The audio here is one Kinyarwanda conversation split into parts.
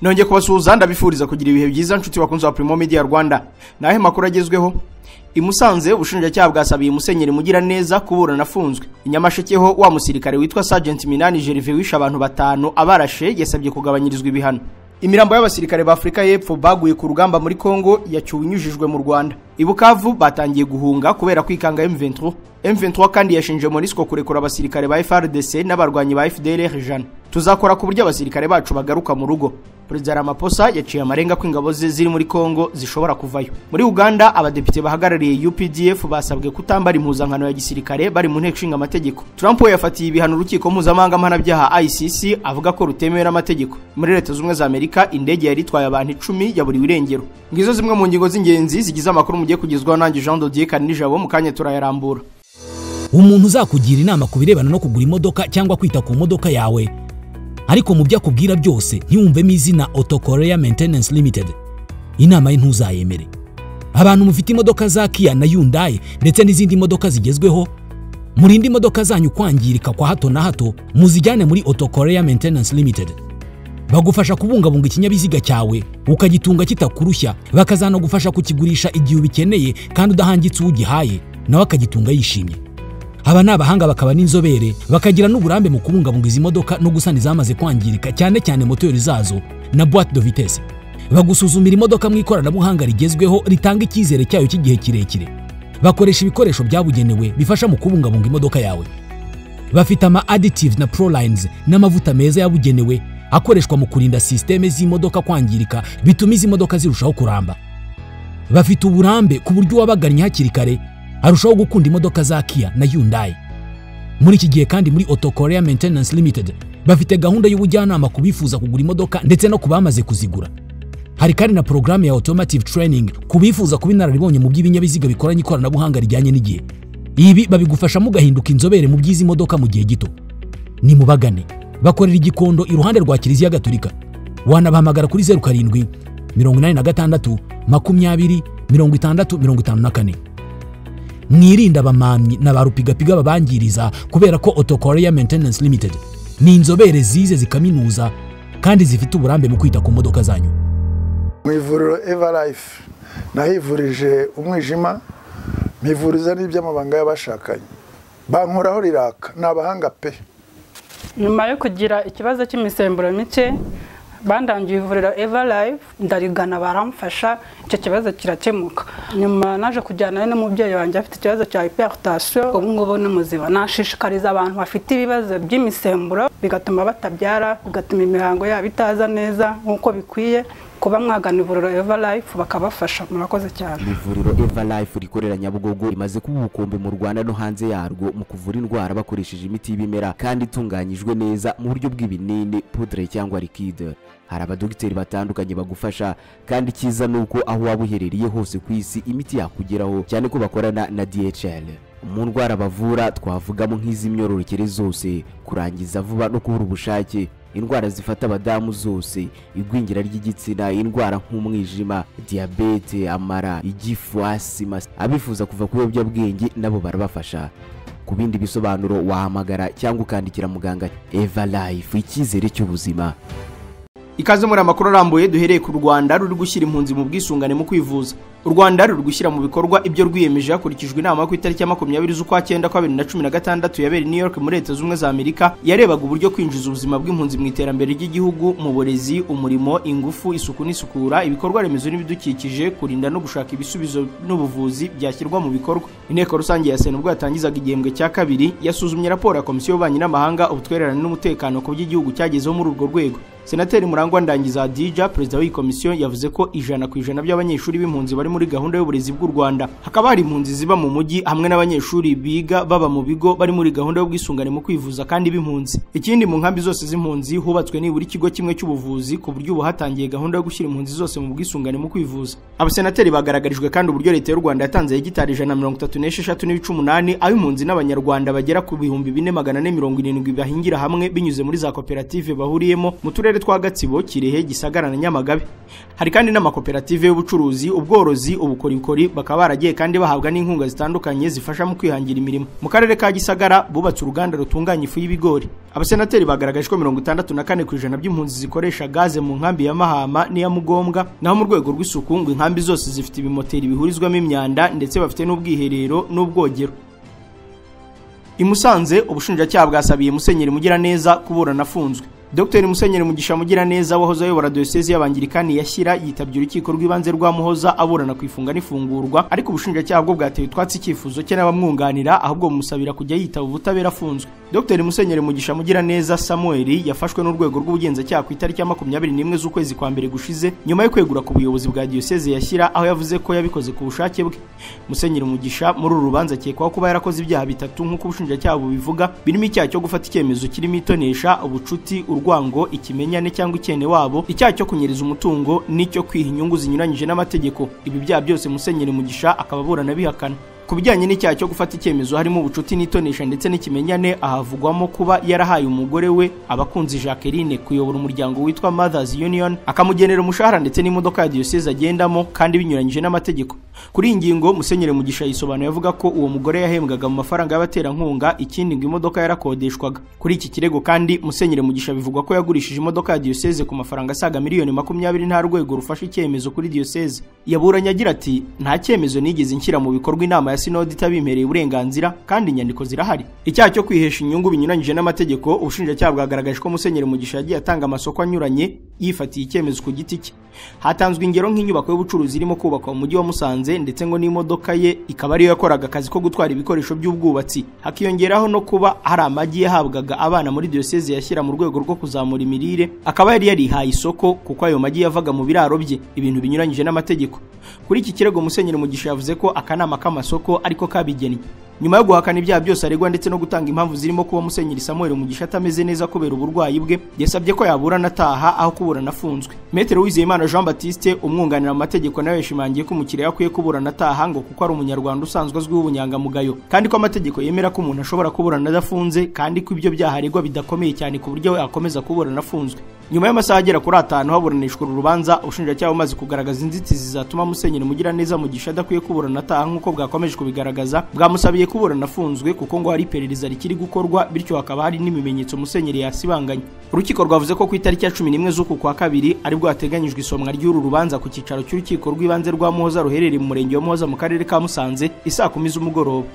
Nongeye kubasuhuza, ndabifuriza kugira ibihe byiza, nshuti bakunze wa Primo Media Rwanda. Nahe makuru agezweho i Musanze, ubushinjacyaha bwasabiye Musenyeri Mugiraneza kuburana afunzwe. I Nyamasheke ho, wa musirikare witwa Sergeant Minani Gervais wishe abantu batanu abarashe yasabye kugabanyirizwa ibihano. Imirambo y'abasirikare ba Afurika y'Epfo baguye ku rugamba muri Kongo yacyuwe inyujijwe mu Rwanda. I Bukavu batangiye guhunga kubera kwikanga M23. M23 kandi yashinje MONUSCO kurekura abasirikare ba FARDC n'abarwanyi ba FDLR 100. Tuzakora ku buryo abasirikare bacu bagaruka mu rugo. Perezida Ramaphosa yaciye amarenga ko ingabo ze ziri muri Kongo zishobora kuvayo. Muri Uganda, abadepite bahagarariye UPDF basabwe kutambara impuzankano ya gisirikare bari mu nteko ishinga amategeko. Trump we yafatiye ibihano urukiko mpuzamahanga mpanabyaha ICC, avuga ko rutemewe n'amategeko. Muri Leta Zunze za Amerika, indege yari itwaye abantu 10 yaburiwe irengero. Ngizo zimwe mu ngingo z'ingenzi zigize amakuru mugiye kugezwaho nanjye Jean Dodier Kanijabo, mu kanya turayarambura. Umuntu uzakugira inama ku birebana no kugura imodoka cyangwa kwita ku modoka yawe, ariko mu byo akubwira byose ntiwumvemo izina Auto Korea Maintenance Limited, inama ye ntuzayemere. Abantu mufite imodoka za Kia na Hyundai ndetse n'izindi modoka zigezweho, murinde imodoka zanyu kwangirika kwa hato na hato, muzijyane muri Auto Korea Maintenance Limited. Bagufasha kubungabunga ikinyabiziga cyawe ukagitunga kitakurushya, bakazanagufasha kukigurisha igihe ubikeneye kandi udahangitse uwugihaye, nawe akagitunga yishimye. Aba ni abahanga bakaba n'inzobere, bakagira n'uburambe mu kubungabunga izi modoka no gusana izamaze kwangirika, cyane cyane moteri zazo na boîte de vitesse. Bagusuzumira imodoka mu ikoranabuhanga rigezweho ritanga icyizere cyayo cy'igihe kirekire. Bakoresha ibikoresho byabugenewe bifasha mu kubungabunga imodoka yawe. Bafite ama additives na prolines n'amavuta meza yabugenewe akoreshwa mu kurinda système z'imodoka kwangirika, bituma izi modoka zirushaho kuramba. Bafite uburambe ku buryo uwabagannye hakiri kare arushaho gukunda imodoka za Kia na Hyundai. Muri iki gihe kandi, muri Auto Korea Maintenance Limited bafite gahunda y'ubujyanama ku bifuza kugura imodoka ndetse no ku bamaze kuzigura. Hari kandi na porogaramu ya automotive training ku bifuza kuba inararibonye mu by'ibinyabiziga bikoranye ikoranabuhanga rijyanye n'igihe. Ibi babigufashamo ugahinduka inzobere mu by'izi modoka mu gihe gito. Ni mubagane, bakorera i Gikondo iruhande rwa Kiliziya Gatolika. Wanabahamagara kuri 0786 20 60 54. Mwirinde abamamyi na ba rupigapiga babangiriza, kubera ko Auto Korea Maintenance Limited ni inzobere zize zikaminuza kandi zifite uburambe mu kwita ku modoka zanyu. Mu ivuriro Eva Life nahivurije umwijima, mpivuriza n'iby'amabanga y'abashakanye, bankoraho riraka, ni abahanga pe. Nyuma yo kugira ikibazo cy'imisemburo mike, bandangiye ivuriro Eva Life, ndarigana, baramfasha, icyo kibazo kirakemuka. Nyuma naje kujyana n'umubyeyi wanjye afite ikibazo cya hypertension, ubu ngubu ni muzima. Nashishikariza abantu bafite ibibazo by'imisemburo bigatuma batabyara, bigatuma imihango yabo itaza neza nk'uko bikwiye, kuba mwagana ivuriro Eva Life bakabafasha. Murakoze cyane. Ivuriro Eva Life rikorera Nyabugogo rimaze kuba ubukombe mu Rwanda no hanze yarwo mu kuvura indwara bakoresheje imiti y'ibimera kandi itunganyijwe neza mu buryo bw'ibinini, poudre cyangwa liquide. Hari abadogiteri batandukanye bagufasha, kandi icyiza ni uko aho waba uherereye hose ku isi imiti yakugeraho, cyane ko bakorana na DHL. Mu ndwara bavura twavugamo nk'iz'imyororokere zose, kurangiza vuba no kubura ubushake, indwara zifata abadamu zose, igwingira ry'igitsina, indwara nk'umwijima, diyabete, amara, igifu, asima. Abifuza kuva ku biyobyabwenge nabo barabafasha. Ku bindi bisobanuro wahamagara cyangwa ukandikira muganga. Eva Life, icyizere cy'ubuzima. Ikaze muri amakuru arambuye. Duhereye ku Rwanda ruri gushyira impunzi mu bwisungane mu kwivuza. U Rwanda ruri gushyira mu bikorwa ibyo rwiyemeje hakurikijwe inama yo ku itariki ya 20 z'ukwa cyenda kwa 2016 yabereye i New York muri Leta Zunze za Amerika, yarebaga uburyo kwinjiza ubuzima bw'impunzi mu iterambere ry'igihugu, mu burezi, umurimo, ingufu, isuku n'isukura, ibikorwa remezo n'ibidukikije, kurinda no gushaka ibisubizo n'ubuvuzi byashyirwa mu bikorwa. Inteko rusange ya Sena, ubwo yatangizaga igihembwe cya kabiri, yasuzumye raporo ya Komisiyo y'Ububanyi n'Amahanga, Ubutwererane n'Umutekano ku by'igihugu cyagezeho muri urwo rwego. Senateri Murangwa Ndangiza Dija, perezida w'iyi komisiyo, yavuze ko 100% by'abanyeshuri b'impunzi bari muri gahunda y'uburezi bw'u Rwanda. Hakaba hari impunzi ziba mu mujyi hamwe n'abanyeshuri biga baba mu bigo bari muri gahunda y'ubwisungane mu kwivuza kandi b'impunzi. Ikindi, mu nkambi zose z'impunzi hubatswe nibura ikigo kimwe cy'ubuvuzi, ku buryo ubu hatangiye gahunda yo gushyira impunzi zose mu bwisungane mu kwivuza. Abasenateri bagaragarijwe kandi uburyo Leta y'u Rwanda yatanze hegitari 136.8, aho impunzi n'Abanyarwanda bagera ku 4470 bahingira hamwe binyuze muri za koperative bahuriyemo mu turere. turere twa Gatsibo, Kirehe, Gisagara na Nyamagabe. Hari kandi n'amakoperative y'ubucuruzi, ubworozi, ubukorikori, bakaba baragiye kandi bahabwa n'inkunga zitandukanye zifasha mu kwihangira imirimo. Mu karere ka Gisagara bubatse uruganda rutunganya ifu y'ibigori. Abasenateri bagaragaje ko 64% by'impunzi zikoresha gaze mu nkambi ya Mahama n'iya Mugombwa, naho mu rwego rw'isuku ngo inkambi zose zifite ibimoteri bihurizwamo imyanda ndetse bafite n'ubwiherero n'ubwogero. I Musanze ubushinjacyaha bwasabiye Musenyeri Mugiraneza kuburana afunzwe. Dr Musenyeri Mugisha Mugiraneza wahoze ayobora diyosezi y'Abangirikani ya Shyira yitabye urukiko rw'ibanze rwa Muhoza aburana ku ifunga n'ifungurwa, ariko ubushinjacyaha bwo bwateye utwatsi icyifuzo cye n'abamwunganira, ahubwo bumusabira kujya yitaba ubutabera afunzwe. Dr Musenyeri Mugisha Mugiraneza Samuel yafashwe n'urwego rw'ubugenzacyaha ku itariki ya 21 z'ukwezi kwa mbere gushize, nyuma yo kwegura ku buyobozi bwa diyosezi ya Shyira, aho yavuze ko yabikoze ku bushake bwe. Musenyeri Mugisha muri uru rubanza akekwaho kuba yarakoze ibyaha bitatu nk'uko ubushinjacyaha bubivuga, birimo icyaha cyo gufata icyemezo kirimo itonesha, ubucuti, urwango, ikimenyane cyangwa icyene wabo, icyaha cyo kunyereza umutungo n'icyo kwiha inyungu zinyuranyije n'amategeko. Ibi byaha byose Musenyeri Mugisha akaba aburana bihakana. Ku bijyanye n'icyaha cyo gufata icyemezo harimo ubucuti n'itonesha ndetse n'ikimenyane, ahavugwamo kuba yarahaye umugore we Abakunzi Jacqueline kuyobora umuryango witwa Mothers Union, akamugenera umushahara ndetse n'imodoka ya diyoseze agendamo kandi binyuranyije n'amategeko. Kuri iyi ngingo Musenyeri Mugisha yisobanuye avuga ko uwo mugore yahembwaga mu mafaranga y'abaterankunga, ikindi ngo imodoka yarakodeshwaga. Kuri iki kirego kandi Musenyeri Mugisha bivugwa ko yagurishije imodoka ya diyoseze ku mafaranga asaga miliyoni 20 nta rwego rufashe icyemezo kuri diyoseze. Yaburanye agira ati: "Nta cyemezo nigeze nshyira mu bikorwa inama ya sinodi itabimpereye uburenganzira kandi inyandiko zirahari." Icyaha cyo kwihesha inyungu binyuranyije n'amategeko, ubushinjacyaha bwagaragaje ko Musenyeri Mugisha yagiye atanga amasoko anyuranye yifatiye icyemezo ku giti cye. Hatanzwe ingero nk'inyubako y'ubucuruzi irimo kubakwa mu mujyi wa Musanze, ndetse ngo n'imodoka ye ikaba ariyo yakoraga akazi ko gutwara ibikoresho by'ubwubatsi. Hakiyongeraho no kuba hari amagi yahabwaga abana muri diyoseze yashyira mu rwego rwo kuzamura imirire, akaba yari yarihaye isoko kuko ayo magi yavaga mu biraro bye, ibintu binyuranyije n'amategeko. Kuri iki kirego Musenyeri Mugisha yavuze ko akanama k'amasoko ariko kabigennye. Nyuma yo guhakana ibyaha byose aregwa ndetse no gutanga impamvu zirimo kuba Musenyeri Samuel Mugisha atameze neza kubera uburwayi bwe, yasabye ko yaburana ataha aho kuburana afunzwe. Maître Uwizeyimana Jean Baptiste umwunganira mu mategeko nawe yashimangiye ko umukiriya akwiye kuburana ataha ngo kuko ari umunyarwanda usanzwe azwiho ubunyangamugayo, kandi ko amategeko yemera ko umuntu ashobora kuburana adafunze, kandi ko ibyo byaha aregwa bidakomeye cyane ku buryo akomeza kuburana afunzwe. Nyuma y'amasaha agera kuri 5 haburanishwa uru rubanza, ubushinjacyaha bumaze kugaragaza inzitizi zatuma Musenyeri Mugiraneza Mugisha adakwiye kuburana ataha nk'uko bwakomeje kubigaragaza, bwamusabiye kuburana afunzwe kuko ngo hari iperereza rikiri gukorwa, bityo hakaba hari n'ibimenyetso Musenyeri yasibanganye. Urukiko rwavuze ko ku itariki ya 11 z'uku kwa kabiri aribwo hateganyijwe isomwa ry'uru rubanza ku cyicaro cy'urukiko rw'ibanze rwa Muhoza ruherereye mu murenge wa Muhoza mu karere ka Musanze isaa 10 z'umugoroba.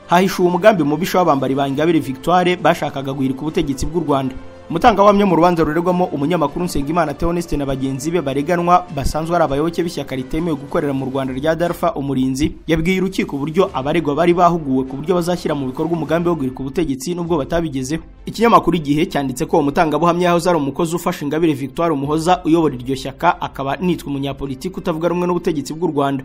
Hahishuwe umugambi mubisha w'abambari ba Ingabire Victoire bashakaga guhirika ubutegetsi bw'u Rwanda. Umutangabuhamya mu rubanza ruregwamo umunyamakuru Nsengimana Theoneste na bagenzi be bareganwa basanzwe ari abayoboke b'ishyaka ritemewe gukorera mu Rwanda rya Darfa Umurinzi, yabwiye urukiko uburyo abaregwa bari bahuguwe ku buryo bazashyira mu bikorwa umugambi wo guhirika ubutegetsi nubwo batabigezeho. Ikinyamakuru Igihe cyanditse ko uwo mutangabuhamya yahoze ari umukozi ufasha Ingabire Victoire Umuhoza uyobora iryo shyaka, akaba nitwa umunyapolitiki utavuga rumwe n'ubutegetsi bw'u Rwanda.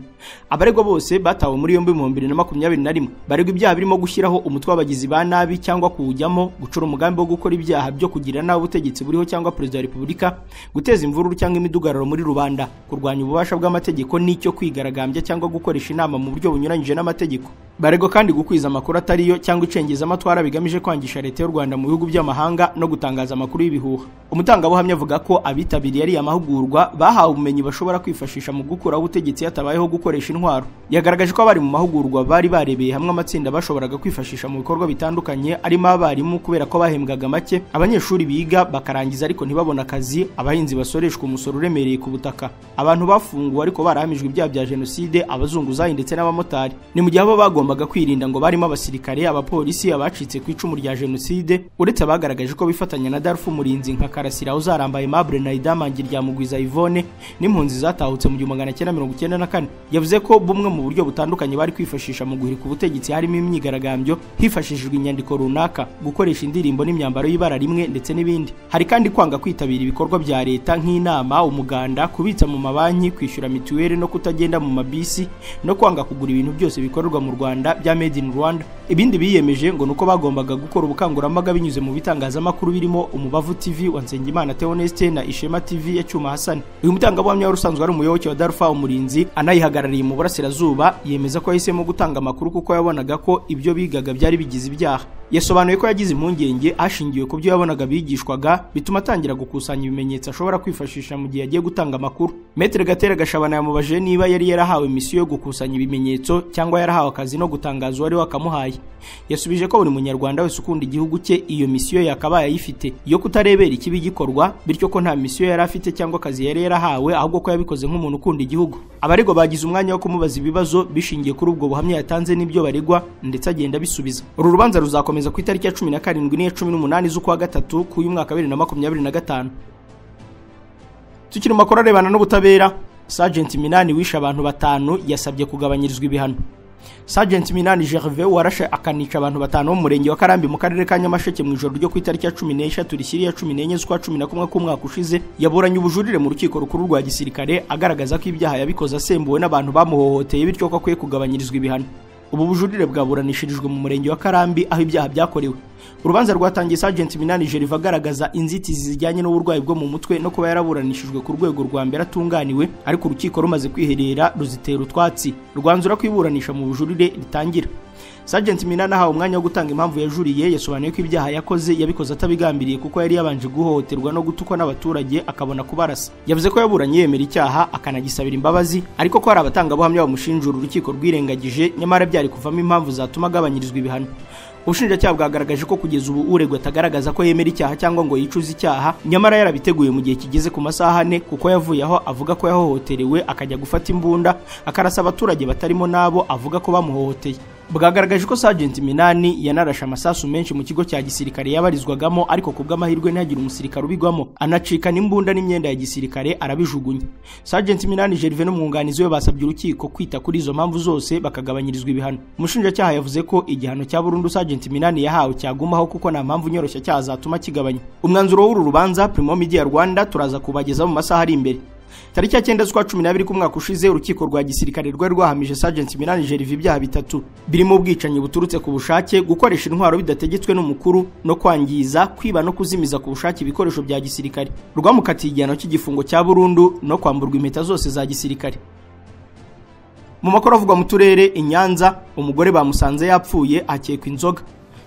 Abaregwa bose batawe muri yombi mu 2021 baregwa ibyaha birimo gushyiraho umutwe w'abagizi ba nabi cyangwa kuwujyamo, gucura umugambi wo gukora ibyaha byo kugira nabi ubutegetsi buriho cyangwa perezida wa repubulika, guteza imvururu cyangwa imidugararo muri rubanda, kurwanya ububasha bw'amategeko n'icyo kwigaragambya cyangwa gukoresha inama mu buryo bunyuranyije n'amategeko. Baregwa kandi gukwiza amakuru atariyo cyangwa icengezamatwara bigamije kwangisha leta y'u Rwanda mu bihugu by'amahanga no gutangaza amakuru y'ibihuha. Umutangabuhamya avuga ko abitabiriye ariya mahugurwa bahawe ubumenyi bashobora kwifashisha mu gukuraho ubutegetsi hatabayeho gukoresha intwaro. Yagaragaje ko abari mu mahugurwa bari barebeye hamwe amatsinda bashoboraga kwifashisha mu bikorwa bitandukanye, arimo abarimu kubera ko bahembwaga make, abanyeshuri biga bakarangiza ariko ntibabone akazi, abahinzi basoreshwa umusoro uremereye ku butaka, abantu bafunguwe ariko barahamijwe ibyaha bya jenoside, abazunguzayi ndetse n'abamotari. Ni mu gihe abo bagombaga kwirinda ngo barimo abasirikare, abapolisi, abacitse ku icumu rya jenoside, uretse abagaragaje ko bifatanya na Darfa Umurinzi nka Karasira Uzarambaye Aimable na Idamangi rya Mugwiza Yvonne n'impunzi zatahutse mu 1994. Yavuze ko bumwe mu buryo butandukanye bari kwifashisha mu guhirika ubutegetsi harimo imyigaragambyo hifashishijwe inyandiko runaka, gukoresha indirimbo n'imyambaro y'ibara rimwe ndetse n'ibindi. Hari kandi kwanga kwitabira ibikorwa bya leta nk'inama, umuganda, kubitsa mu mabanki, kwishyura mituweli no kutagenda mu mabisi, no kwanga kugura ibintu byose bikorerwa mu Rwanda bya Made in Rwanda. Ibindi biyemeje ngo nuko bagombaga gukora ubukangurambaga binyuze mu bitangazamakuru birimo Umubavu TV wa Nsengimana Theoneste na Ishema TV ya Cyuma Hassan. Uyu mutangabuhamya wari usanzwe ari umuyoboke wa Darfa Umurinzi anayihagarariye mu Burasirazuba, yemeza ko yahisemo gutanga amakuru kuko yabonaga ko ibyo bigaga byari bigize ibyaha. Yasobanuye ko yagize impungenge ashingiwe ku byo yabonaga bigishwaga, bituma atangira gukusanya ibimenyetso ashobora kwifashisha mu gihe agiye gutanga amakuru. Maître Gatera Gashabana yamubajije niba yari yarahawe misiyo yo gukusanya ibimenyetso cyangwa yarahawe akazi no gutangaza uwari wakamuhaye. Yasubije ko buri munyarwanda wese ukunda igihugu cye iyo misiyo yakabaye ayifite yo kutarebera ikibi gikorwa, bityo ko nta misiyo yari afite cyangwa akazi yari yarahawe, ahubwo ko yabikoze nk'umuntu ukunda igihugu. Abaregwa bagize umwanya wo kumubaza ibibazo bishingiye kuri ubwo buhamya yatanze n'ibyo baregwa, ndetse agenda abisubiza. Uru rubanza ruzakomeza ku itariki ya 17 n'iya 18 z'ukwa gatatu k'uyu mwaka 2025. Tukiri mu makuru arebana n'ubutabera, Sergeant Minani wishe abantu 5 yasabye kugabanyirizwa ibihano. Sergeant Minani Gervais warashe akanica abantu 5 bo mu murenge wa Karambi mu karere ka Nyamasheke mu ijoro ryo ku itariki ya 13 rishyira ya 14 z'ukwa 11 k'umwaka ushize, yaburanye ubujurire mu rukiko rukuru rwa gisirikare agaragaza ko ibyaha yabikoze asembuwe n'abantu bamuhohoteye, bityo ko akwiye kugabanyirizwa ibihano. Ubu bujurire bwaburanishirijwe mu murenge wa Karambi aho ibyaha byakorewe. Urubanza rwatangiye Sergeant Minani Gervais agaragaza inzitizi zijyanye n'uburwayi bwo mu mutwe no kuba yaraburanishijwe ku rwego rwa mbere atunganiwe, ariko urukiko rumaze kwiherera ruzitera utwatsi, rwanzura ko iburanisha mu bujurire ritangira. Sergeant Minani ahawe umwanya wo gutanga impamvu yajuriye, yasobanuye ko ibyaha yakoze yabikoze atabigambiriye kuko yari yabanje guhohoterwa no gutukwa n'abaturage akabona kubarasa. Yavuze ko yaburanye yemera icyaha akanagisabira imbabazi, ariko ko hari abatangabuhamya bamushinjura urukiko rwirengagije, nyamara byari kuvamo impamvu zatuma agabanyirizwa ibihano. Ubushinjacyaha bwagaragaje ko kugeza ubu uregwa atagaragaza ko yemera icyaha cyangwa ngo yicuze icyaha, nyamara yarabiteguye mu gihe kigeze ku masaha 4, kuko yavuye aho avuga ko yahohoterewe akajya gufata imbunda akarasa abaturage batarimo nabo avuga ko bamuhohoteye. Bwagaragaje ko Sergeant Minani yanarashe amasasu menshi mu kigo cya gisirikare yabarizwagamo, ariko ku bw'amahirwe ntihagire umusirikare ubigwamo, anacika n'imbunda n'imyenda ya gisirikare arabijugunya. Sergeant Minani Gervais n'umwunganizi we basabye urukiko kwita kuri izo mpamvu zose bakagabanyirizwa ibihano. Umushinjacyaha yavuze ko igihano cya burundu Sergeant Minani yahawe cyagumaho kuko nta mpamvu nyoroshyacyaha zatuma kigabanya. Umwanzuro w'uru rubanza Primo Media Rwanda turaza kubageza mu masaha ari imbere. Tariki ya 9 z'ukwa 12 k'umwaka ushize, urukiko rwa gisirikare rwari rwahamije Sergeant Minani Gervais ibyaha 3 birimo ubwicanyi buturutse ku bushake, gukoresha intwaro bidategetswe n'umukuru, no kwangiza, kwiba no kuzimiza ku bushake ibikoresho bya gisirikare. Rwamukatiye igihano cy'igifungo cya burundu no kwamburwa impeta zose za gisirikare. Mu makuru avugwa mu turere, i Nyanza umugore bamusanze yapfuye akekwa inzoga.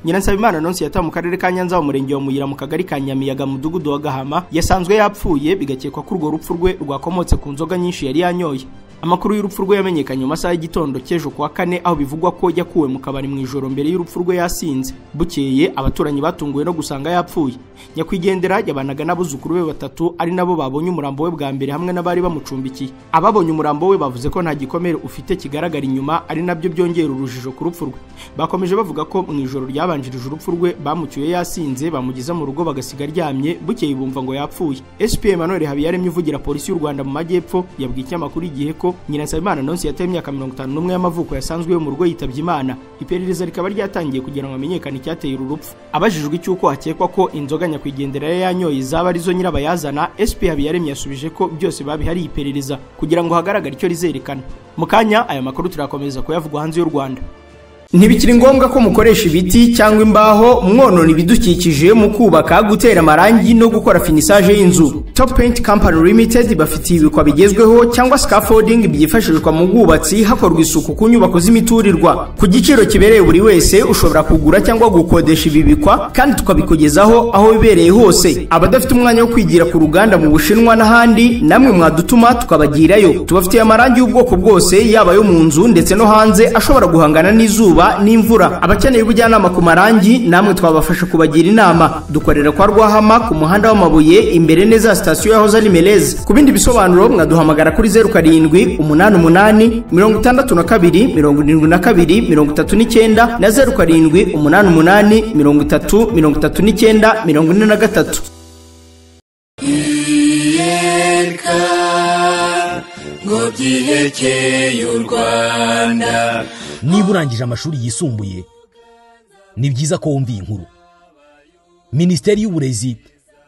Nyiransabimana Nonsi yatawe mu karere ka Nyanza mu murenge wa Muyira mu kagari ka Nyamiyaga mu mudugudu wa Gahama, yasanzwe yapfuye bigakekwa ko urwo rupfu rwe rwakomotse ku nzoga nyinshi yari yanyoye. Amakuru y'urupfu rwe yamenyekanye mu masaha y'igitondo cy'ejo kuwa kane, aho bivugwa ko yakuwe mu kabari mu ijoro mbere y'urupfu rwe yasinze. Bukeye abaturanyi batunguwe no gusanga yapfuye. Nyakwigendera yabanaga n'abuzukuru be 3, ari nabo babonye umurambo we bwa mbere hamwe n'abari bamucumbikiye. Ababonye umurambo we bavuze ko nta gikomere ufite kigaragara inyuma, ari nabyo byongera urujijo ku rupfu rwe. Bakomeje bavuga ko mu ijoro ryabanjirije urupfu rwe bamucyuye yasinze, bamugeza mu rugo bagasiga aryamye, bukeye bumva ngo yapfuye. SP Emmanuel Habiyaremye uvugira polisi y'u Rwanda mu Majyepfo yabwiye ikinyamakuru Igihe ko Nyiransabimana Nonsi yataye imyaka 51 y'amavuko yasanzwe mu rugo yitabye Imana. Iperereza rikaba ryatangiye kugira ngo amenyekane icyateye uru rupfu. Abajijwe icyuko hakekwa ko inzoga nyakwigendera yanyoye zaba arizo nyirabayazana, SP Habiyaremye yasubije ko byose babihariye iperereza kugira ngo hagaragare icyo rizerekana. Mu kanya aya makuru turakomeza kuyavugwa hanze y'u Rwanda. Ntibikiri ngombwa ko mukoresha ibiti cyangwa imbaho mwonona ibidukikije mu kubaka, gutera amarangi no gukora finissage y'inzu. Top Paint Company Limited bafitiye ibikwa bigezweho cyangwa scaffolding byifashishwa mu bwubatsi hakorwa isuku ku nyubako z'imiturirwa. Ku giciro kibereye buri wese ushobora kugura cyangwa gukodesha ibi bikwa kandi tukabikugezaho aho bibereye hose. Abadafite umwanya wo kwigira ku ruganda mu Bushinwa n'ahandi, namwe mwadutuma tukabagirayo. Tubafitiye amarangi y'ubwoko bwose, yaba yo mu nzu ndetse no hanze, ashobora guhangana n'izuba n'imvura. Abakeneye ubujyanama ku marangi namwe twabafasha kubagira inama. Dukorera kwa Rwahama ku muhanda w'amabuye imbere neza sitasiyo yahoze ari Meleze. Ku bindi bisobanuro mwaduhamagara kuri 07 88 62 72 39 na 07 88 30 39 43. Ngo byihekeye u Rwanda. Niba urangije amashuri yisumbuye, ni byiza ko wumva iyi nkuru. Minisiteri y'Uburezi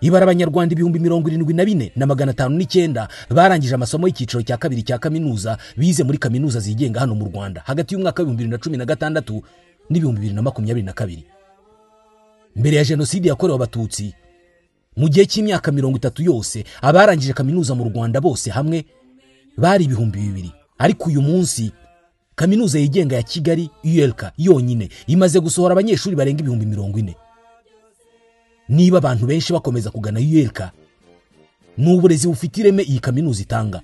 ibara abanyarwanda 74,509 barangije amasomo y'icyiciro cya kabiri cya kaminuza bize muri kaminuza zigenga hano mu Rwanda hagati y'umwaka wa 2016 n'2022. Mbere ya jenoside yakorewe Abatutsi, mu gihe cy'imyaka 30 yose, abarangije kaminuza mu Rwanda bose hamwe bari 2000. Ariko uyu munsi kaminuza yigenga ya Kigali ULK yonyine imaze gusohora abanyeshuri barenga 40,000. Niba abantu benshi bakomeza kugana ULK, n'uburezi bufite ireme iyi kaminuza itanga.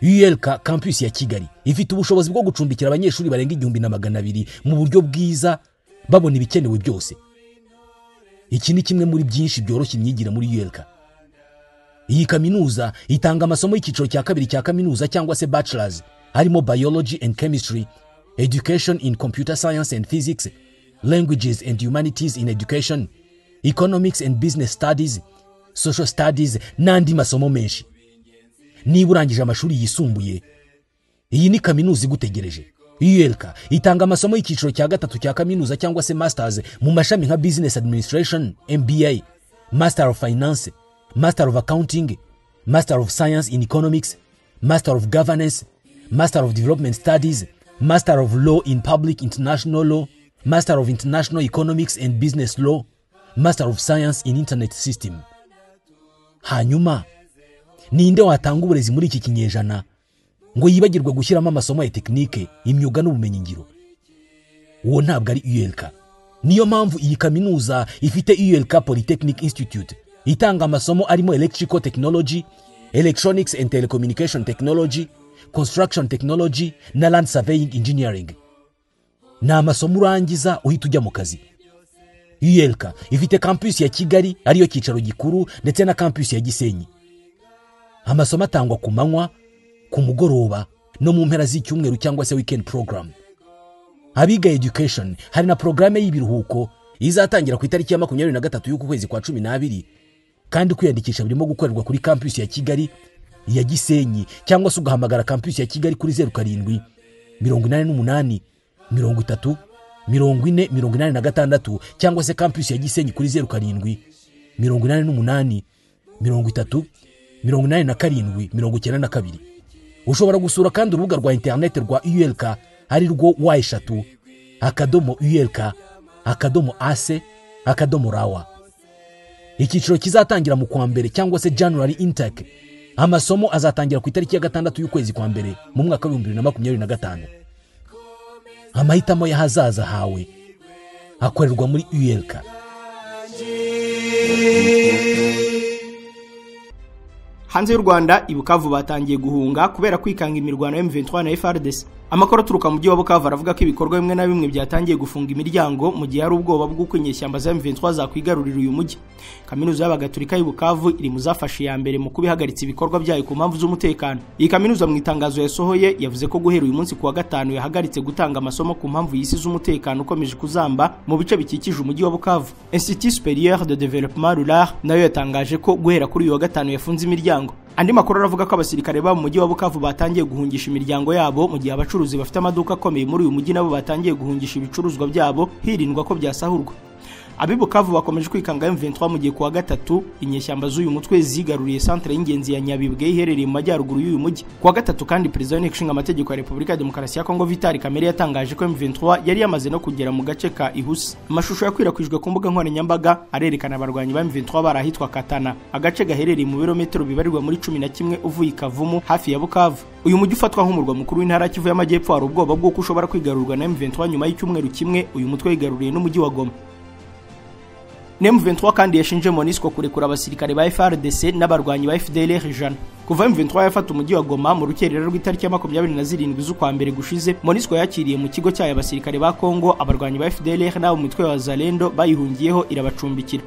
ULK campus ya Kigali ifite ubushobozi bwo gucumbikira abanyeshuri barenga 1200 mu buryo bwiza, babona ibikenewe byose. Iki ni kimwe muri byinshi byoroshya imyigire muri ULK. Iyi kaminuza itanga amasomo y'icyiciro cya kabiri cya kaminuza cyangwa se bachelors, harimo biology and chemistry, education in computer science and physics, languages and humanities in education, economics and business studies, social studies n'andi masomo menshi. Niba urangije amashuri yisumbuye, iyi ni kaminuza igutegereje. ULK itanga amasomo y'icyiciro cya gatatu cya kaminuza cyangwa se masters mu mashami nka business administration, MBA, master of finance, master of accounting, master of science in economics, master of governance, master of development studies, master of law in public international law, master of international economics and business law, master of science in internet system. Hanyuma ninde watanga uburezi muri iki kinyejana ngo yibagirwe gushyiramo amasomo ya tekinike, imyuga n'ubumenyingiro? Uwo ntabwo ari ULK. Niyo mpamvu iyi kaminuza ifite ULK Polytechnic Institute itanga amasomo arimo electrical technology, electronics and telecommunication technology, construction technology na land surveying engineering. Ni amasomo urangiza uhita ujya mu kazi. ULK ifite campus ya Kigali ariyo cyicaro gikuru ndetse na campus ya Gisenyi. Amasomo atangwa ku manywa, ku mugoroba no mu mpera z'icyumweru cyangwa se weekend program. Abiga education hari na programme y'ibiruhuko izatangira ku itariki ya 23 y'uku kwezi kwa 12, kandi kwiyandikisha birimo gukorerwa kuri campus ya Kigali, ya Gisenyi, cyangwa se ugahamagara campus ya Kigali kuri 07 88 30 40 86, cyangwa se campus ya Gisenyi kuri 07 88 30 87 92. Ushobora gusura kandi urubuga rwa internet rwa ULK ari rwo W3 .ulk.ac .rawa. Icyiciro kizatangira mu kwa mbere cyangwa se January intake. Amasomo azatangira ku itariki ya 6 y'ukwezi kwa mbere mu mwaka wa 2025. Amahitamo y'ahazaza hawe akorerwa muri ULK. Hanze y'u Rwanda, i Bukavu batangiye guhunga kubera kwikanga imirwano ya M23 na FARDC. Amakuru aturuka mu mujyi wa Bukavu aravuga ko ibikorwa bimwe na bimwe byatangiye gufunga imiryango mu gihe hari ubwoba bw'uko inyeshyamba za M23 zakwigarurira uyu mujyi. Kaminuza y'Abagatulika y'i Bukavu iri mu zafashe ya mbere mu kubihagaritsa ibikorwa byayo ku mpamvu z'umutekano. Iyi kaminuza mu itangazo yasohoye yavuze ko guhera uyu munsi kuwa gatanu yahagaritse gutanga amasomo ku mpamvu y'isi z'umutekano ukomeje kuzamba mu bice bikikije umujyi wa Bukavu. Institut Supérieur de Développement Rural nayo yatangaje ko guhera kuri uyu wa gatanu yafunze imiryango. Andi makuru aravuga ko abasirikare ba mu mujyi wa Bukavu batangiye guhungisha imiryango yabo, mu gihe abacuruzi bafite amaduka akomeye muri uyu mujyi nabo batangiye guhungisha ibicuruzwa byabo hirindwa ko byasahurwa. Abi Bukavu bakomeje kwikanga M23 mu gihe kuwa gatatu inyeshyamba z'uyu mutwe zigaruriye centre y'ingenzi ya Nyabibwe iherereye mu majyaruguru y'uyu mujyi. Kuwa gatatu kandi Perezida w'Inteko Ishinga Amategeko ya Repubulika ya Demokarasi ya Kongo Vital Kamerhe yatangaje ko M23 yari yamaze no kugera mu gace ka Ihusi. Amashusho yakwirakwijwe ku mbuga nkoranyambaga arerekana abarwanyi ba M23 barahitwa Katana, agace gaherereye mu birometero bibarirwa muri 11 uvuye Kavumu hafi ya Bukavu. Uyu mujyi ufatwa nk'umurwa mukuru w'intara Kivu y'Amajyepfo hari ubwoba bw'uko ushobora kwigarurwa na M23 nyuma y'icyumweru kimwe uyu mutwe wigaruriye n'umujyi wa Goma. M23 kandi yashinje MONUSCO kurekura abasirikare ba FARDC n'abarwanyi ba FDLR 100. Kuva M23 yafata umujyi wa Goma mu rukerera rw'itariki ya 27 z'ukwa mbere gushize, MONUSCO yakiriye mu kigo cyayo abasirikare ba Kongo, abarwanyi ba FDLR n'abo mutwe wa Zalendo bayihungiyeho irabacumbikira.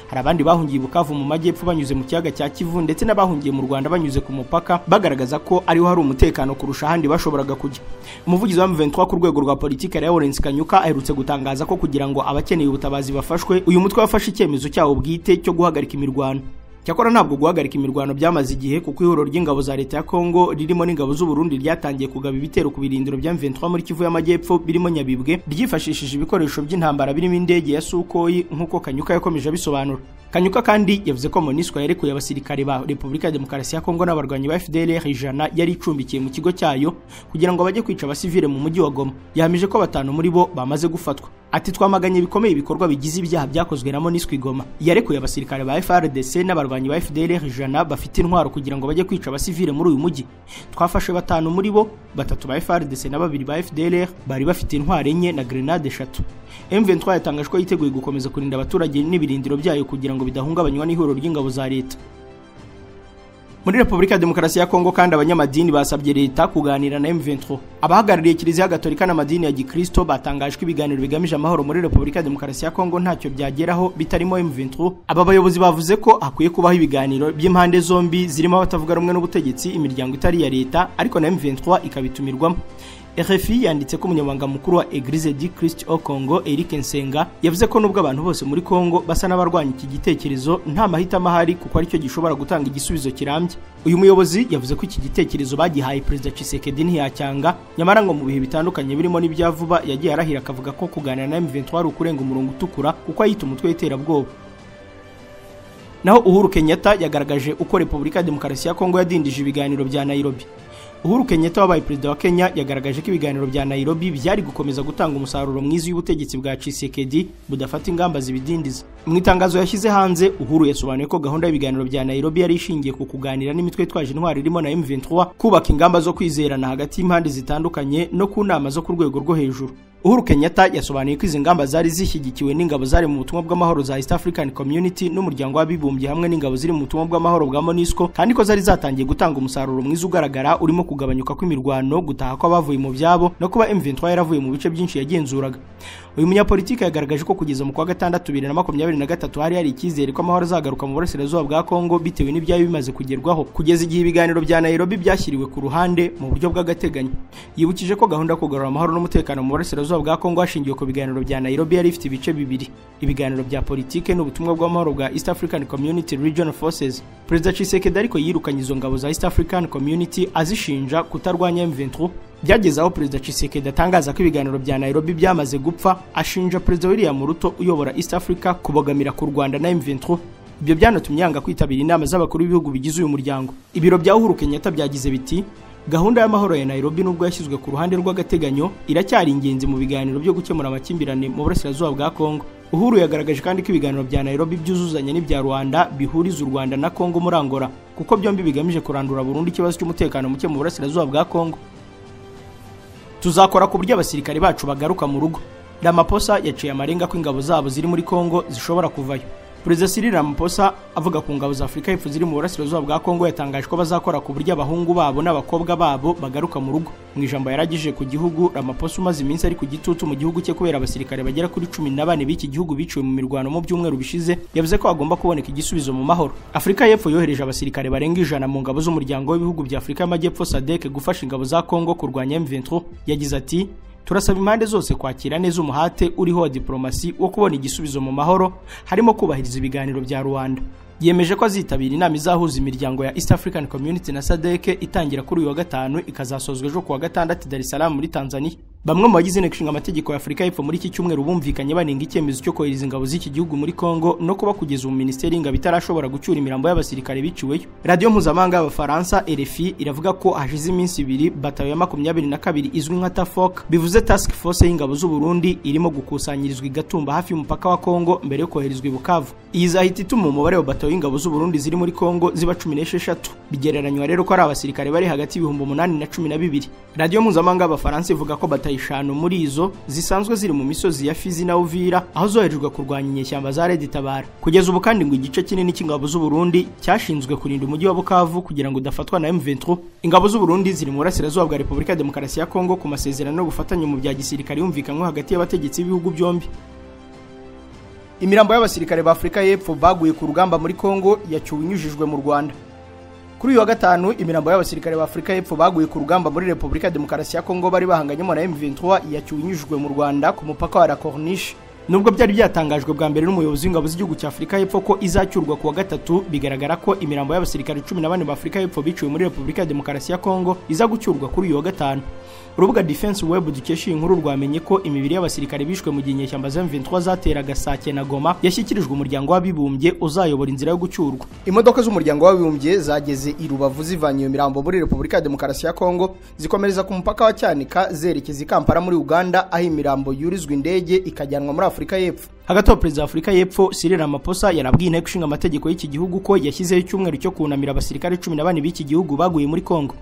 Hari abandi bahungiye Bukavu mu majyepfo banyuze mu kiyaga cya Kivu ndetse n'abahungiye mu Rwanda banyuze ku mupaka, bagaragaza ko ariho hari umutekano kurusha ahandi bashoboraga kujya. Umuvugizi wa M23 ku rwego rwa politike Lawrence Kanyuka aherutse gutangaza ko kugira ngo abakeneye ubutabazi bafashwe, uyu mutwe wafashe icyemezo cyawo bwite cyo guhagarika imirwano. Cyakora ntabwo guhagarika imirwano byamaze igihe, kuko ihuriro ry'ingabo za leta ya Kongo ririmo n'ingabo z'u Burundi ryatangiye kugaba ibitero ku birindiro bya M23 muri Kivu y'Amajyepfo birimo Nyabibwe, ryifashishije ibikoresho by'intambara birimo indege ya Sukhoi, nk'uko Kanyuka yakomeje abisobanura. Kanyuka kandi yavuze ko MONUSCO yarekuye abasirikare ba Repubulika ya Demokarasi ya Kongo n'abarwanyi ba FDLR 100 yari icumbikiye mu kigo cyayo kugira ngo bajye kwica abasivile mu mujyi wa Goma. Yahamije ko 5 muri bo bamaze gufatwa. Ati twamaganye bikomeye ibikorwa bigize ibyaha byakozwe na MONUSCO Goma. Yarekuye abasirikare ba FARDC n'abarwanyi ba FDLR 100 bafite intwaro kugira ngo bajye kwica abasivile muri uyu mujyi. Twafashe 5 muri bo, 3 ba FARDC na 2 ba FDLR bari bafite intwaro 4 na grenade 3. M23 yatangaje ko yiteguye gukomeza kurinda abaturage n'ibirindiro byayo kugira ngo bidahungabanywa n'ihuriro ry'ingabo za leta. Muri Repubulika ya Demokarasi ya Kongo kandi abanyamadini basabye leta kuganira na M23. Abahagarariye Kiliziya Gatolika n'amadini ya Gikristo batangaje ko ibiganiro bigamije amahoro muri Repubulika ya Demokarasi ya Kongo ntacyo byageraho bitarimo M23. Aba bayobozi bavuze ko hakwiye kubaho ibiganiro by'impande zombi zirimo abatavuga rumwe n'ubutegetsi, imiryango itari iya leta, ariko na M23 ikabitumirwamo. RFI yanditse ko umunyamabanga mukuru wa Eglise du Christ au Congo Eric Nsenga yavuze ko nubwo abantu bose muri Kongo basa n'abarwanya iki gitekerezo nta mahitamo ahari kuko aricyo gishobora gutanga igisubizo kirambye. Uyu muyobozi yavuze ko iki gitekerezo bagihaye Perezida Tshisekedi ntiyacyanga, nyamara ngo mu bihe bitandukanye birimo n'ibya vuba yagiye arahira akavuga ko kuganira na M23 ari ukurenga umurongo utukura kuko ayita umutwe w'iterabwoba. Naho Uhuru Kenyatta yagaragaje uko Repubulika ya Demokarasi ya Kongo yadindije ibiganiro bya Nairobi. Uhuru Kenyatta wabaye perezida wa Kenya yagaragaje ko ibiganiro bya Nairobi byari gukomeza gutanga umusaruro mwiza w'ubutegetsi bwa Tshisekedi budafata ingamba zibidindiza. Mu itangazo yashyize hanze, Uhuru yasobanuye ko gahunda y'ibiganiro bya Nairobi yari ishingiye ku kuganira n'imitwe itwaje intwaro irimo na M23, kubaka ingamba zo kwizerana hagati y'impande zitandukanye no ku nama zo ku rwego rwo hejuru. Uhuru Kenyatta yasobanuye ko izi ngamba zari zishyigikiwe n'ingabo zari mu butumwa bw'amahoro za East African Community n'umuryango w'abibumbye hamwe n'ingabo ziri mu butumwa bw'amahoro bwa MONUSCO, kandi ko zari zatangiye gutanga umusaruro mwiza ugaragara urimo kugabanyuka kw'imirwano, gutaha kw'abavuye mu byabo no kuba M23 yaravuye mu bice byinshi yagenzuraga. Uyu munyapolitiki yagaragaje ko kugeza mu kwa gatandatu 2023 hari icyizere ko amahoro azagaruka mu burasirazuba bwa Kongo bitewe n'ibyayo bimaze kugerwaho kugeza igihe ibiganiro bya Nairobi byashyiriwe ku ruhande mu buryo bw'agateganyo. Yibukije ko gahunda yo kugarura amahoro n'umutekano mu burasirazuba bwa Kongo hashingiwe ku biganiro bya Nairobi yari ifite ibice bibiri: ibiganiro bya politike n'ubutumwa bw'amahoro bwa East African Community Regional Forces. Perezida Tshisekedi ariko yirukanye izo ngabo za East African Community azishinja kutarwanya M23. Byageze aho Perezida Tshisekedi atangaza ko ibiganiro bya Nairobi byamaze gupfa, ashinja Perezida William Ruto uyobora East Africa kubogamira ku Rwanda na M23. Ibyo byanatumye yanga kwitabira inama z'abakuru b'ibihugu bigize uyu muryango. Ibiro bya Uhuru Kenyatta byagize biti: gahunda y'amahoro ya Nairobi nubwo yashyizwe ku ruhande rw'agateganyo iracyari ingenzi mu biganiro byo gukemura amakimbirane mu burasirazuba bwa Kongo. Uhuru yagaragaje kandi ko ibiganiro bya Nairobi byuzuzanya n'ibya Rwanda bihuriza u Rwanda na Kongo muri Angola, kuko byombi bigamije kurandura burundu ikibazo cy'umutekano muke mu burasirazuba bwa Kongo. Tuzakora ku buryo abasirikare bacu bagaruka mu rugo. Ramaphosa yaciye amarenga ko ingabo zabo ziri muri Kongo zishobora kuvayo. Perezida Cyril Ramaphosa avuga ku ngabo za Afurika y'Epfo ziri mu burasirazuba bwa Kongo yatangaje ko bazakora ku buryo abahungu babo n'abakobwa babo bagaruka mu rugo. Mu ijambo yaragije ku gihugu, Ramaphosa umaze iminsi ari ku gitutu mu gihugu cye kubera abasirikare bagera kuri 14 b'iki gihugu biciwe mu mirwano mu byumweru bishize, yavuze ko agomba kuboneka igisubizo mu mahoro. Afurika y'Epfo yohereje abasirikare barenga 100 mu ngabo z'umuryango w'ibihugu bya Afurika y'Amajyepfo SADC gufasha ingabo za Kongo kurwanya M23. Yagize ati: turasaba impande zose kwakira neza umuhate uriho wa diplomasi wo kubona igisubizo mu mahoro, harimo kubahiriza ibiganiro bya Rwanda. Yemeje ko azitabira inama izahuza imiryango ya East African Community na SADC itangira kuri uyu wa gatanu ikazasozwa ejo kuwa gatandatu Dar es Salaam muri Tanzania. Bamwe mu bagize inteko ishinga amategeko ya Afurika y'Epfo muri iki cyumweru bumvikanye banenga icyemezo cyo kohereza ingabo z'iki gihugu muri Kongo no kuba kugeza ubu minisiteri y'ingabo itarashobora gucyura imirambo y'abasirikare biciweyo. Radiyo mpuzamahanga y'Abafaransa RFI iravuga ko hashize iminsi ibiri batayo ya 22 izwi nka TAFOC, bivuze Task Force y'ingabo z'u Burundi, irimo gukusanyirizwa i Gatumba hafi y'umupaka wa Kongo mbere yo koherezwa i Bukavu. Iyi izahita ituma umubare wa batayo y'ingabo z'u Burundi ziri muri Kongo ziba 16. Bigereranywa rero ko ari abasirikare bari hagati y'ibihumbi 8 na 12. Radiyo mpuzamahanga y'Abafaransa ivuga ko batayo 5 muri izo zisanzwe ziri mu misozi ya Fizi na Uvira aho zoherejwe kurwanya inyeshyamba za Red Tabara. Kugeza ubu kandi ngo igice kinini cy'ingabo z'u Burundi cyashinzwe kurinda umujyi wa Bukavu kugira ngo udafatwa na M23. Ingabo z'u Burundi ziri mu burasirazuba bwa Repubulika ya Demokarasi ya Kongo ku masezerano yo gufatanya mu bya gisirikare yumvikanywe hagati y'abategetsi b'ibihugu byombi. Imirambo y'abasirikare ba Afurika y'Epfo baguye ku rugamba muri Kongo yacyuwe inyujijwe mu Rwanda. Kuri uyu wa gatanu imirambo y'abasirikare ba Afurika y'Epfo baguye ku rugamba muri Repubulika ya Demokarasi ya Kongo bari bahanganyemo na M23 yacyuwe inyujijwe mu Rwanda ku mupaka wa La Corniche. Nubwo byari byatangajwe bwa mbere n'umuyobozi w'ingabo z'igihugu cya Afurika y'Epfo ko izacyurwa kuwa gatatu, bigaragara ko imirambo y'abasirikare 14 ba Afurika y'Epfo biciwe muri Repubulika ya Demokarasi ya Kongo iza gucyurwa kuri uyu wa gatanu. Urubuga Defense Web dukesha iyi nkuru rwamenye ko imibiri y'abasirikare bishwe mu gihe inyeshyamba za M23 zateraga Sake na Goma yashyikirijwe umuryango w'abibumbye uzayobora inzira yo gucyurwa. Imodoka z'umuryango w'abibumbye zageze i Rubavu zivanye iyo mirambo muri Repubulika ya Demokarasi ya Kongo zikomereza ku mupaka wa Cyanika zerekeza i Kampala muri Uganda, aho imirambo yurizwa indege ikajyanwa muri Afurika y'Epfo. Hagati aho Perezida wa Afurika y'Epfo Cyril Ramaphosa yarabwiye inteko ishinga amategeko y'iki gihugu ko yashyizeho icyumweru cyo kunamira abasirikare 14 b'iki gihugu baguye muri Kongo.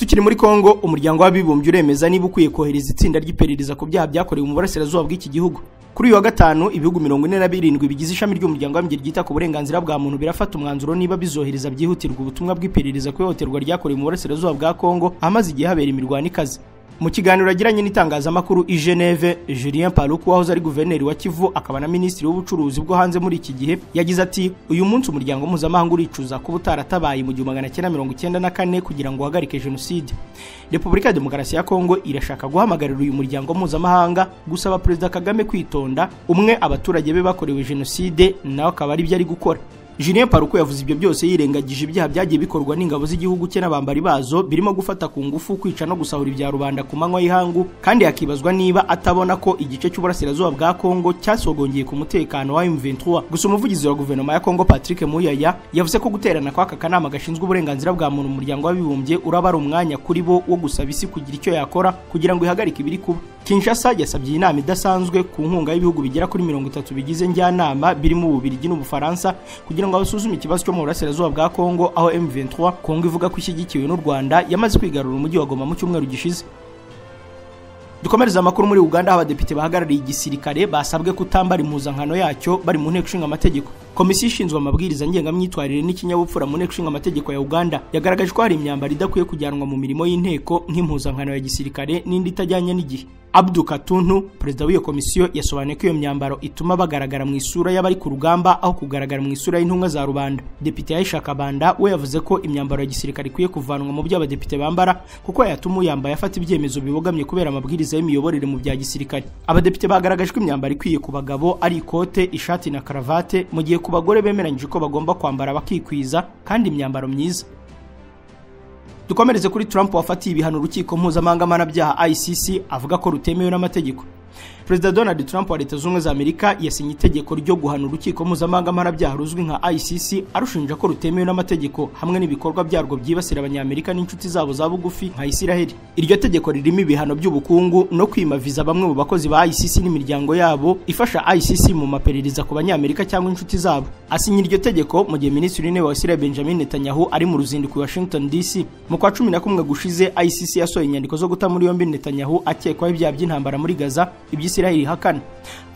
Tukiri muri Kongo, umuryango w'abibumbye uremeza niba ukwiye kohereza itsinda ry'iperereza ku byaha byakorewe mu burasirazuba bw'iki gihugu. Kuri uyu wa gatanu, ibihugu 47 bigize ishami ry'umuryango w'abibumbye ryita ku burenganzira bwa muntu birafata umwanzuro niba bizohereza byihutirwa ubutumwa bw'iperereza ku ihohoterwa ryakorewe mu burasirazuba bwa Kongo, ahamaze igihe habera imirwano ikaze. Mu kiganiro yagiranye n'itangazamakuru i Geneve, Julien Paluku wahoze ari guverineri wa Kivu akaba na minisitiri w'ubucuruzi bwo hanze muri iki gihe, yagize ati: "Uyu munsi umuryango mpuzamahanga uricuza kuba utaratabaye mu 1994 kugira ngo uhagarike jenoside." Repubulika ya Demokarasi ya Kongo irashaka guhamagarira uyu muryango mpuzamahanga gusaba Perezida Kagame kwitonda, umwe abaturage be bakorewe jenoside nawe akaba ari byo ari gukora. Julien Paluku yavuze ibyo byose yirengagije ibyaha byagiye bikorwa n'ingabo z'igihugu cye n'abambari bazo, birimo gufata ku ngufu, kwica no gusahura ibya rubanda ku manywa y'ihangu, kandi yakibazwa niba atabona ko igice cy'uburasirazuba bwa Kongo cyasogongeye ku mutekano wa M23. Gusa umuvugizi wa guverinoma ya Kongo Patrick Muyaya yavuze ko guterana kw'aka kanama gashinzwe uburenganzira bwa muntu mu muryango w'abibumbye uraba ari umwanya kuri bo wo gusaba isi kugira icyo yakora kugira ngo ihagarike ibiri kuba. Kinshasa yasabye inama idasanzwe ku nkunga y'ibihugu bigera kuri 30 bigize njyanama birimo Ububiligi n'Ubufaransa kugira ngo basuzume ikibazo cyo mu burasirazuba bwa Kongo, aho M23 Kongo ivuga ko ishyigikiwe n'u Rwanda yamaze kwigarura umujyi wa Goma mu cyumweru gishize. Dukomereza amakuru muri Uganda, aho abadepite bahagarariye igisirikare basabwe kutambara impuzankano yacyo bari mu nteko ishinga amategeko. Komisiyo ishinzwe amabwiriza ngengamyitwarire n'ikinyabupfura mu nteko ishinga amategeko ya Uganda yagaragaje ko hari imyambaro idakwiye kujyanwa mu mirimo y'inteko nk'impuzankano ya gisirikare n'indi itajyanye n'igihe. Abdu Katuntu, perezida w'iyo komisiyo, yasobanuye ko iyo myambaro ituma bagaragara mu isura y'abari ku rugamba aho kugaragara mu isura y'intumwa za rubanda. Depite Aisha Kabanda we yavuze ko imyambaro ya gisirikare ikwiye kuvanwa mu byo abadepite bambara kuko yatuma uyambaye afata ibyemezo bibogamye kubera amabwiriza y'imiyoborere mu bya gisirikare. Abadepite bagaragaje ko imyambaro ikwiye ku bagabo ari ikote, ishati na karavate, mu gihe ku bagore bemeranyije ko bagomba kwambara bakikwiza kandi imyambaro myiza. Dukomereze kuri Trump wafatiye ibihano urukiko mpuzamahanga mpanabyaha ICC avuga ko rutemewe n'amategeko. Perezida Donald Trump wa Leta Zunze Ubumwe za Amerika yasinye itegeko ryo guhana urukiko mpuzamahanga mpanabyaha ruzwi nka ICC arushinja ko rutemewe n'amategeko hamwe n'ibikorwa byarwo byibasira abanyamerika n'inshuti zabo za bugufi nka Isiraheli. Iryo tegeko ririmo ibihano by'ubukungu no kwima viza bamwe mu bakozi ba ICC n'imiryango yabo ifasha ICC mu maperereza ku banyamerika cyangwa inshuti zabo. Asinye iryo tegeko mu gihe Minisitiri w'Intebe wa Israel Benjamin Netanyahu ari mu ruzinduko i Washington DC. Mu kwa 11 gushize, ICC yasohoye inyandiko zo guta muri yombi Netanyahu akekwaho ibyaha by'intambara muri Gaza, ibyo Israel ihakana.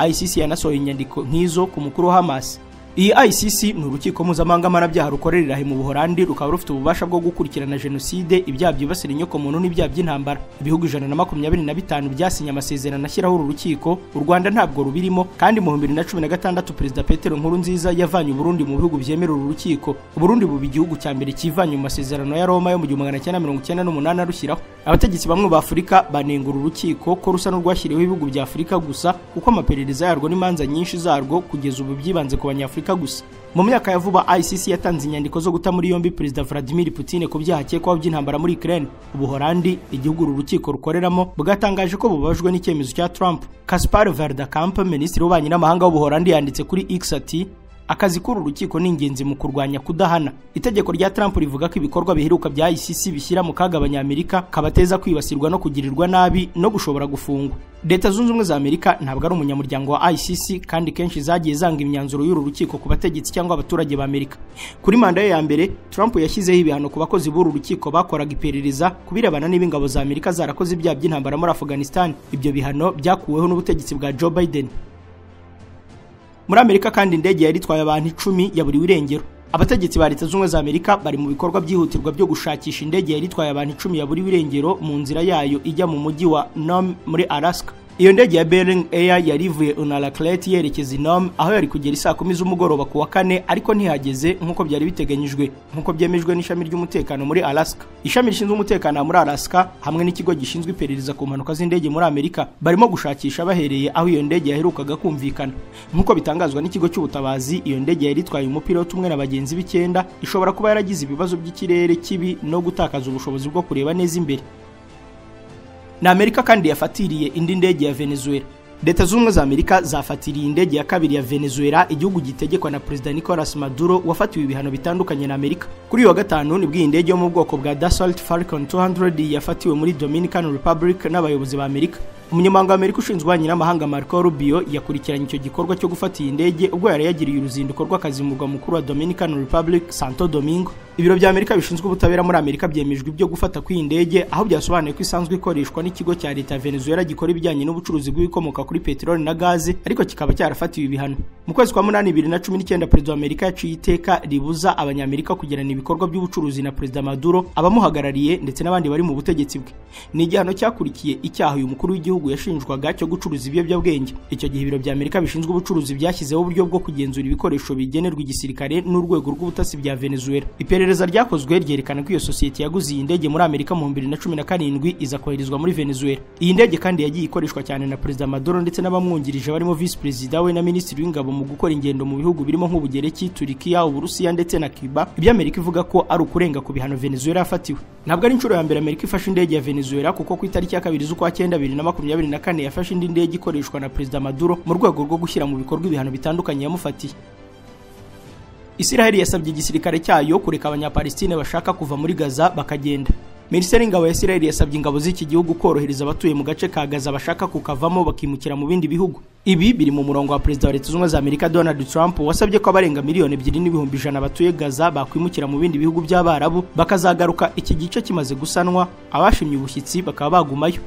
ICC yanasohoye inyandiko nk'izo ku mukuru wa Hamas. Iyi ICC ni urukiko mpuzamahanga mpanabyaha rukorera irahe mu Buholandi, rukaba rufite ububasha bwo gukurikirana jenoside, ibyaha byibasira inyokomuntu n'ibyaha by'intambara. Ibihugu 125 byasinye amasezerano ashyiraho uru rukiko, u Rwanda ntabwo rubirimo, kandi mu 2016 Perezida Petero Nkurunziza yavanye Burundi mu bihugu byemera uru rukiko. Burundi buba igihugu cya mbere kivanye mu masezerano ya Roma yo mu 1998 arushyiraho. Abategetsi bamwe ba Afurika banenga uru rukiko ko rusa n'urwashyiriweho ibihugu bya Afurika gusa, kuko amaperereza yarwo n'imanza nyinshi zarwo kugeza ubu byibanze ku Banyafurika gusa. Mu myaka ya vuba, ICC yatanze inyandiko zo guta muri yombi Perezida Vladimir Putin ku byaha akekwaho by'intambara muri Ukraine. Ubuholandi, igihugu uru rukiko rukoreramo, bwatangaje ko bubabajwe n'icyemezo cya Trump. Caspar Verdakamp, minisitiri w'ububanyi n'amahanga w'Ubuholandi, yanditse kuri X ati: "Akazi k'uru rukiko ni ingenzi mu kurwanya kudahana." Itegeko rya Trump rivuga ko ibikorwa biheruka bya ICC bishyira mu kaga abanyamerika, kabateza kwibasirwa no kugirirwa nabi no gushobora gufungwa. Leta Zunze Ubumwe za Amerika ntabwo ari umunyamuryango wa ICC, kandi kenshi zagiye zanga imyanzuro y'uru rukiko ku bategetsi cyangwa abaturage ba Amerika. Kuri manda ye ya mbere, Trump yashyizeho ibihano ku bakozi b'uru rukiko bakoraga iperereza ku birebana niba ingabo za Amerika zarakoze ibyaha by'intambara muri Afghanistan. Ibyo bihano byakuweho n'ubutegetsi bwa Joe Biden. Muri Amerika kandi, indege yari itwaye abantu 10 yaburiwe irengero. Abategetsi ba Leta Zunze Ubumwe za Amerika bari mu bikorwa byihutirwa byo gushakisha indege yari itwaye abantu 10 yaburiwe irengero mu nzira yayo ijya mu mujyi wa Nome muri Alaska. Iyo ndege ya Bering Air yari ivuye Unalakleet yerekeza i Nome, aho yari kugera isaa 10 z'umugoroba ku wa kane, ariko ntihageze nk'uko byari biteganyijwe, nk'uko byemejwe n'ishami ry'umutekano muri Alaska. Ishami rishinzwe umutekano muri Alaska hamwe n'ikigo gishinzwe iperereza ku mpanuka z'indege muri Amerika barimo gushakisha bahereye aho iyo ndege yaherukaga kumvikana. Nk'uko bitangazwa n'ikigo cy'ubutabazi, iyo ndege yari itwaye umupilote umwe na bagenzi b'icyenda, ishobora kuba yaragize ibibazo by'ikirere kibi no gutakaza ubushobozi bwo kureba neza imbere. Na Amerika kandi yafatiriye indi ndege ya Venezuela. Leta z'Ubumwe za Amerika zafatiriye indege ya kabiri ya Venezuela, igihugu gitegekwa na Perezida Nicolas Maduro wafatiwe ibihano bitandukanye na Amerika. Kuri uyu wa gatanu nibwo iyi ndege yo mu bwoko bwa Dassault Falcon 200 yafatiwe muri Dominican Republic n'abayobozi ba Amerika. Umunyamabanga wa Amerika ushinzwe ububanyi n'amahanga Marco Rubio yakurikiranye icyo gikorwa cyo gufata iyi ndege ubwo yari yagiriye uruzinduko rw'akazi mu murwa mukuru wa Dominican Republic, Santo Domingo. Ibiro bya Amerika bishinzwe ubutabera muri Amerika byemejwe ibyo gufata kw'iyi ndege, aho byasobanuye ko isanzwe ikoreshwa n'ikigo cya leta ya Venezuela gikora ibijyanye n'ubucuruzi bw'ibikomoka kuri peteroli na gaze, ariko kikaba cyarafatiwe ibihano. Mu kwezi kwa 8 2019, Perezida wa Amerika yaciye iteka ribuza Abanyamerika kugirana ibikorwa by'ubucuruzi na Perezida Maduro, abamuhagarariye ndetse n'abandi bari mu butegetsi bwe. Ni igihano cyakurikiye icyaha uyu mukuru w'igihugu yashinjwaga cyo gucuruza ibiyobyabwenge. Icyo gihe ibiro bya Amerika bishinzwe ubucuruzi byashyizeho uburyo bwo kugenzura ibikoresho bigenerwa igisirikare n'urwego rw'ubutasi bya Venezuela. Iperereza ryakozwe ryerekana ko iyo sosiyete yaguze iyi ndege muri Amerika mu 2017 iza koherezwa muri Venezuela. Iyi ndege kandi yagiye ikoreshwa cyane na Perezida Maduro ndetse n'abamwungirije barimo Vice Perezida we na Minisitiri w'Ingabo mu gukora ingendo mu bihugu birimo nk'Ubugereki, Turikiya, Uburusiya ndetse na Cuba. Ibyo Amerika ivuga ko ari ukurenga ku bihano Venezuela yafatiwe. Ntabwo ari inshuro ya mbere Amerika ifashe indege ya Venezuela, kuko ku itariki ya 2 z'ukwa 9 2024 yafashe indi ndege ikoreshwa na Perezida Maduro mu rwego rwo gushyira mu bikorwa ibihano bitandukanye yamufatiye. Israel yasabye igisirikare cyayo kureka Abanyapalestine bashaka kuva muri Gaza bakagenda. Minisiteri y'Ingabo ya Israel yasabye ingabo z'iki gihugu korohereza abatuye mu gace ka Gaza bashaka kukavamo bakimukira mu bindi bihugu. Ibi biri mu murongo wa Perezida wa Leta Zunze Ubumwe za Amerika Donald Trump wasabye ko abarenga 2,100,000 batuye Gaza bakwimukira mu bindi bihugu by'Abarabu bakazagaruka iki gice kimaze gusanwa, abashimye ubushyitsi bakaba bagumayo.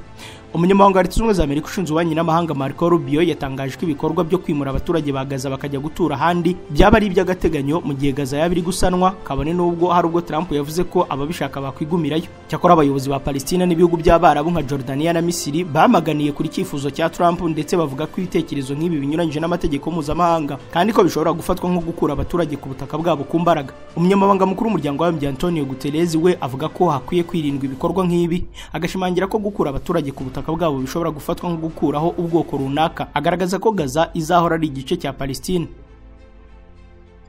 Umunyamabanga wa Leta Zunze Ubumwe za Amerika ushinzwe ububanyi n'amahanga Marco Rubio yatangaje ko ibikorwa byo kwimura abaturage ba Gaza bakajya gutura ahandi byaba ari iby'agateganyo mu gihe Gaza yaba iri gusanwa, kabone n'ubwo hari ubwo Trump yavuze ko ababishaka bakwigumirayo. Cyakora abayobozi ba Palestina n'ibihugu by'Abarabu nka Jordania na Misiri bamaganiye kuri cyifuzo cya Trump, ndetse bavuga ko ibitekerezo nk'ibi binyuranyije n'amategeko mpuzamahanga kandi ko bishobora gufatwa nko gukura abaturage ku butaka bwabo ku mbaraga. Umunyamabanga mukuru w'umuryango w'abibumbye Antonio Guterres we avuga ko hakwiye kwirindwa ibikorwa nk'ibi, agashimangira ko gukura abaturage ku butaka bwabo bishobora gufatwa nko gukuraho ubwoko runaka, agaragaza ko Gaza izahora ari igice cya Palestine.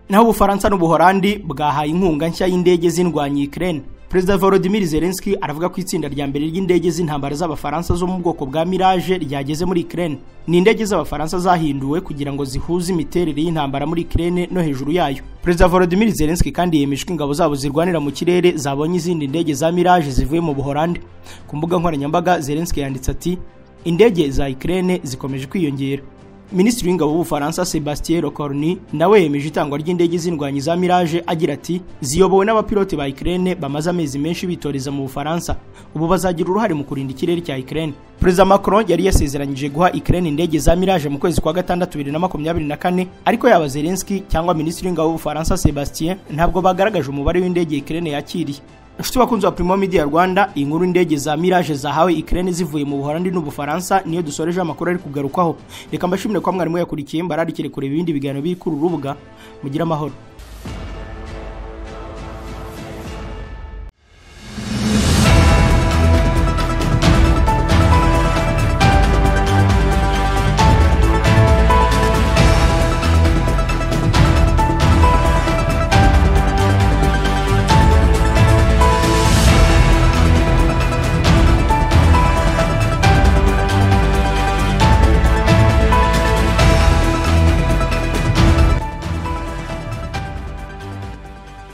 Naho Ubufaransa n'Ubuholandi bwahaye inkunga nshya y'indege z'indwanyi Ukraine. Perezida Volodymyr Zelensky aravuga ko itsinda rya mbere ry'indege z'intambara z'Abafaransa zo mu bwoko bwa Mirage ryageze muri Ukraine. Ni indege z'Abafaransa zahinduwe kugira ngo zihuze imiterere y'intambara muri Ukraine no hejuru yayo. Perezida Volodymyr Zelensky kandi yemeje ko ingabo zabo zirwanira mu kirere zabonye izindi ndege za Mirage zivuye mu Buholandi. Ku mbuga nkoranyambaga Zelensky yanditse ati: "Indege za Ukraine zikomeje kwiyongera." Minisitiri w'Ingabo w'Ubufaransa Sebastien Lecornu nawe yemeje itangwa ry'indege z'indwanyi za Mirage agira ati: "Ziyobowe n'abapilote ba Ukraine bamaze amezi menshi bitoreza mu Bufaransa, ubu bazagira uruhare mu kurinda ikirere cya Ukraine." Perezida Macron yari yasezeranyije guha Ukraine indege za Mirage mu kwezi kwa gatandatu 2024, ariko yaba Zelensky cyangwa Minisitiri w'Ingabo w'Ubufaransa Sebastien ntabwo bagaragaje umubare w'indege Ukraine yakiriye. Inshuti bakunzi wa Primo Media Rwanda, inkuru indege za Mirage zahawe Ukraine zivuye mu Buholandi n'Ubufaransa niyo dusoreje amakuru ari kugarukwaho. Reka mbashimire kwa mwarimu yakurikiye, mbararikire kureba ibindi biganiro biri kuri urubuga. Mugire amahoro.